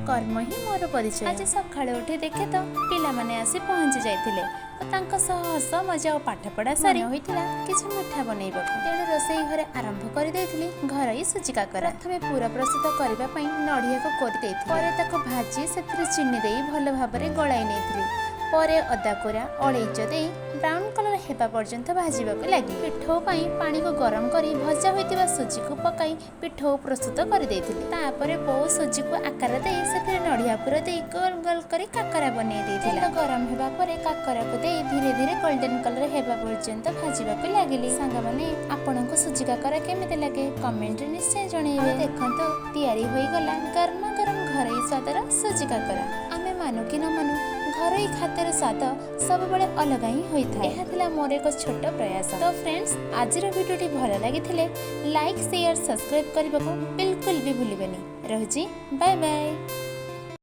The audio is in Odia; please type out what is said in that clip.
କର୍ମ ହିଁ ମୋର ପରିଚୟ। ଆଜି ସକାଳୁ ଉଠି ଦେଖେ ତ ପିଲାମାନେ ଆସି ପହଞ୍ଚି ଯାଇଥିଲେ ଓ ତାଙ୍କ ସହ ହସ ମଜା ଓ ପାଠପଢ଼ା ସାରି ହୋଇଥିଲା କିଛି ମିଠା ବନେଇବାକୁ। ତେଣୁ ରୋଷେଇ ଘରେ ଆରମ୍ଭ କରିଦେଇଥିଲି ଘରୋଇ ସୁଜି କାକରା। ପ୍ରଥମେ ପୁର ପ୍ରସ୍ତୁତ କରିବା ପାଇଁ ନଡ଼ିଆକୁ କୋରି ଦେଇଥିଲି। ପରେ ତାକୁ ଭାଜି ସେଥିରେ ଚିନି ଦେଇ ଭଲ ଭାବରେ ଗୋଳାଇ ନେଇଥିଲି। ପରେ ଅଦା କୋରା, ଅଳେଇଚ ଦେଇ ବ୍ରାଉନ୍ କଲର୍ ହେବା ପର୍ଯ୍ୟନ୍ତ ଭାଜିବାକୁ ଲାଗିଲି। ପିଠଉ ପାଇଁ ପାଣିକୁ ଗରମ କରି ଭଜା ହୋଇଥିବା ସୁଜିକୁ ପକାଇ ପିଠଉ ପ୍ରସ୍ତୁତ କରିଦେଇଥିଲି। ତାପରେ ବୋଉ ସୁଜିକୁ ଆକାର ଦେଇ ସେଥିରେ ନଡ଼ିଆ ପୁର ଦେଇ ଗୋଲ ଗୋଲ କରି କାକରା ବନେଇ ଦେଇଥିଲା। ତେଲ ଗରମ ହେବା ପରେ କାକରାକୁ ଦେଇ ଧୀରେ ଧୀରେ ଗୋଲ୍ଡେନ୍ କଲର୍ ହେବା ପର୍ଯ୍ୟନ୍ତ ଭାଜିବାକୁ ଲାଗିଲି। ସାଙ୍ଗମାନେ, ଆପଣଙ୍କୁ ସୁଜି କାକରା କେମିତି ଲାଗେ, କମେଣ୍ଟରେ ନିଶ୍ଚୟ ଜଣେଇବେ। ଦେଖନ୍ତୁ, ତିଆରି ହୋଇଗଲା ଗରମା ଗରମ ଘରୋଇ ସ୍ୱାଦର ସୁଜି କାକରା। ଆମେ ମାନୁ କି ନ ମାନୁ, ଘରୋଇ ଖାଦ୍ୟର ସ୍ୱାଦ ସବୁବେଳେ ଅଲଗା ହିଁ ହୋଇଥାଏ। ଏହା ଥିଲା ମୋର ଏକ ଛୋଟ ପ୍ରୟାସ। ତ ଫ୍ରେଣ୍ଡସ୍, ଆଜିର ଭିଡ଼ିଓଟି ଭଲ ଲାଗିଥିଲେ ଲାଇକ୍, ସେୟାର, ସବସ୍କ୍ରାଇବ୍ କରିବାକୁ ବିଲକୁଲ ବି ଭୁଲିବେନି। ରହୁଛି, ବାଏ ବାଏ।